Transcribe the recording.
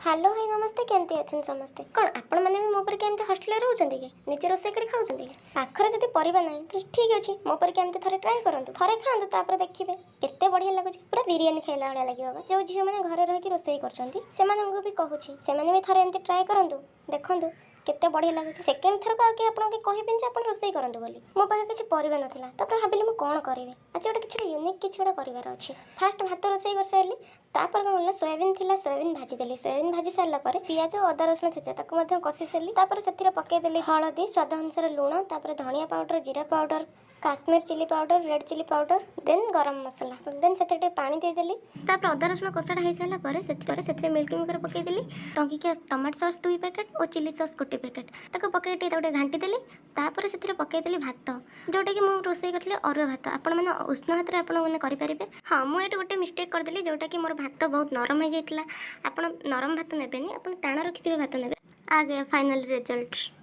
Hello, high, ନମସ୍ତେ। କେମିତି ଅଛନ୍ତି ସମସ୍ତେ? କ'ଣ ଆପଣମାନେ ବି ମୋ ପରି କେମିତି ହଷ୍ଟେଲରେ ରହୁଛନ୍ତି କି? ନିଜେ ରୋଷେଇ କରି ଖାଉଛନ୍ତି କି? ପାଖରେ ଯଦି ପରିବା ନାହିଁ, ତାହେଲେ ଠିକ୍ ଅଛି, ମୋ ପରି କେମିତି ଥରେ ଟ୍ରାଏ କରନ୍ତୁ। ଥରେ ଖାଆନ୍ତୁ, ତାପରେ ଦେଖିବେ କେତେ ବଢ଼ିଆ ଲାଗୁଛି। ପୁରା ବିରିୟାନୀ ଖାଇଲା ଭଳିଆ ଲାଗିବ ବା। ଯେଉଁ ଝିଅମାନେ ଘରେ ରହିକି ରୋଷେଇ କରୁଛନ୍ତି, ସେମାନଙ୍କୁ ବି କହୁଛି, ସେମାନେ ବି ଥରେ ଏମିତି ଟ୍ରାଏ କରନ୍ତୁ। ଦେଖନ୍ତୁ କେତେ ବଢ଼ିଆ ଲାଗୁଛି। ସେକେଣ୍ଡ ଥରକୁ ଆଉ କେହି ଆପଣଙ୍କୁ କହିବେନି ଯେ ଆପଣ ରୋଷେଇ କରନ୍ତୁ ବୋଲି। ମୋ ପାଖରେ କିଛି ପରିବା ନଥିଲା। ତାପରେ ଭାବିଲି, ମୁଁ କ'ଣ କରିବି ଆଜି? ଗୋଟେ କିଛି ଗୋଟେ ୟୁନିକ୍ କିଛି ଗୋଟେ କରିବାର ଅଛି। ଫାଷ୍ଟ ଭାତ ରୋଷେଇ କରିସାରିଲି। ତାପରେ କ'ଣ କଲି ନା, ସୋୟାବିନ୍ ଥିଲା, ସୋୟାବିନ୍ ଭାଜିଦେଲି। ସୋୟାବିନ୍ ଭାଜି ସାରିଲା ପରେ ପିଆଜ, ଅଦା, ରସୁଣ ଛେଚା, ତାକୁ ମଧ୍ୟ କଷି ସାରିଲି। ତାପରେ ସେଥିରେ ପକାଇଦେଲି ହଳଦୀ, ସ୍ୱାଦ ଅନୁସାରେ ଲୁଣ, ତାପରେ ଧନିଆ ପାଉଡ଼ର, ଜିରା powder, Kashmir chilli powder, red chilli powder, then garam masala. ଦେନ୍ ସେଥିରେ ଟିକେ ପାଣି ଦେଇଦେଲି। ତାପରେ ଅଦା ରସୁଣ କଷାଟା ହେଇସାରିଲା ପରେ ସେଥିରେ ସେଥିରେ ମିଲ୍କ ମେକର ପକାଇଦେଲି। ଟଙ୍କିକିଆ ଟମାଟୋ ସସ୍ ଦୁଇ ପ୍ୟାକେଟ୍ ଓ ଚିଲି ସସ୍ ଗୋଟେ ପ୍ୟାକେଟ୍, ତାକୁ ପକାଇକି ଟିକେ ତାକୁ ଟିକେ ଘାଣ୍ଟି ଦେଲି। ତାପରେ ସେଥିରେ ପକାଇଦେଲି ଭାତ, ଯେଉଁଟାକି ମୁଁ ରୋଷେଇ କରିଥିଲି ଅରୁଆ ଭାତ। ଆପଣମାନେ ଉଷୁନା ଭାତରେ ଆପଣମାନେ କରିପାରିବେ। ହଁ, ମୁଁ ଏଇଠି ଗୋଟେ ମିଷ୍ଟେକ୍ କରିଦେଲି, ଯେଉଁଟାକି ମୋର ଭାତ ବହୁତ ନରମ ହେଇଯାଇଥିଲା। ଆପଣ ନରମ ଭାତ ନେବେନି, ଆପଣ ଟାଣ ରଖିଥିବେ ଭାତ ନେବେ। ଆଗେ ଫାଇନାଲ୍ ରେଜଲ୍ଟ।